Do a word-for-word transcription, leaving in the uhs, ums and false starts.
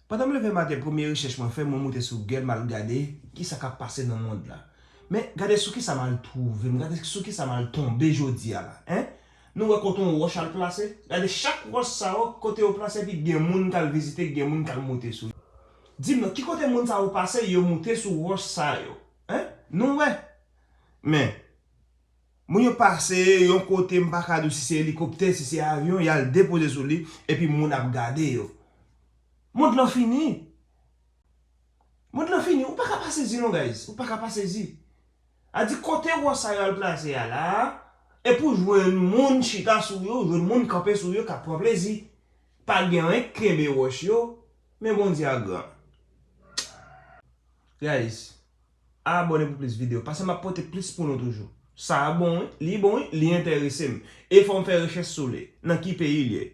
Pandan m leve maten, premye rechèch mwen fè, mwen moute sou Google, m al gade kisa k ap pase nan mond la. Men, gade sou kisa m al twouve m, gade sou kisa m al tonbe jodi a la, en? Nou wè kote yon wòch al plase? Gade chak wòch sa yo, kote yo plase, epi gen moun k al vizite, gen moun k al moute sou yo. Di m non, ki kote moun sa yo pase, yo moute sou wòch sa yo? En? Nou wè? Men, moun yo pase yon kote, m pa ka di w si se elikoptè, si se avyon, y al depoze sou li, epi moun ap gade yo. Mond lan fini. Mond lan fini. Ou pa ka pa sezi non, guys. Ou pa ka pa sezi. A di kote wòch sa yo al plase a la, epi w jwenn moun chita sou yo, jwenn moun kanpe sou yo k ap pran plezi. Pa gen anyen k kenbe wòch yo, men Bondye a gran. Guys, abòne pou plis videyo, paske m ap pote plis pou nou toujou. Sa a bon, wi, li bon, wi, li enterese m. E fò m fè rechèch sou li, nan ki peyi l ye.